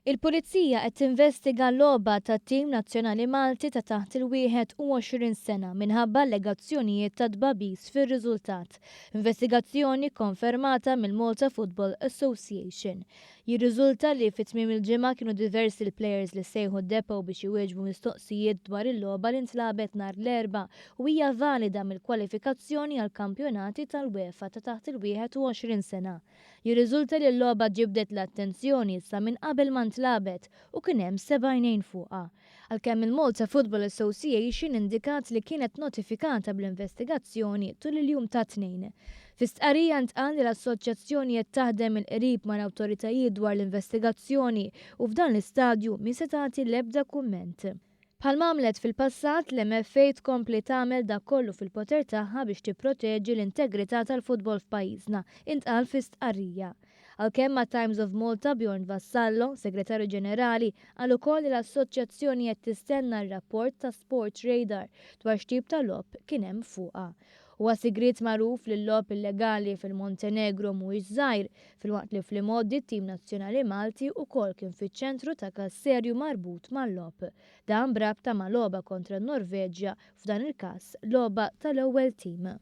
Il-Pulizija qed tinvestiga logħba tat-tim nazzjonali Malti ta' taħt il-21 sena minħabba allegazzjonijiet ta' tbagħbis fir-riżultat. Investigazzjoni konfermata mill-Malta Football Association. Jirriżulta li fi tmiem il-ġimgħa kienu diversi l-plejers li sejħu d-depot biex iwieġbu mistoqsijiet dwar il-logħba li ntlagħbet nhar l-Erbgħa u hija valida mill-kwalifikazzjoni għall-kampjonati tal-UEFA ta' taħt il-21 sena. Jirriżulta li l-logħba ġibdet l-attenzjoni sa minn qabel ma ntlagħbet u kien hemm sebgħinejn fuqha. Għalkemm il-Malta Football Association indikat li kienet notifikata bl-investigazzjoni tul il-jum tat-Tnejn. Fi stqarrija ntqal li l-assoċjazzjoni qed taħdem mill-qrib mal-awtoritajiet dwar l-investigazzjoni u f'dan l-istadju mhi se tagħti l-ebda kumment. Bħalma għamlet fil-passat, l-MFA tkompli tagħmel dak kollu fil-poter tagħha biex tipproteġi l-integrità tal-futbol f'pajjiżna, intqal fi stqarrija. Għalkemm mat-Times of Malta, Bjorn Vassallo, Segretarju Ġenerali, qal ukoll li l-assoċjazzjoni qed tistenna r-rapport ta' Sport Radar dwar x'tip ta' logħob kien hemm fuqha. Huwa sigriet magħruf li l-logħob illegali fil-Montenegro mhuwiex żgħir, filwaqt li fl-imgħoddi t-tim nazzjonali Malti ukoll kien fiċ-ċentru ta' każ serju marbut mal-logħob. Dan b'rabta ma' logħba kontra n-Norveġja, f'dan il-każ logħba tal-ewwel tim.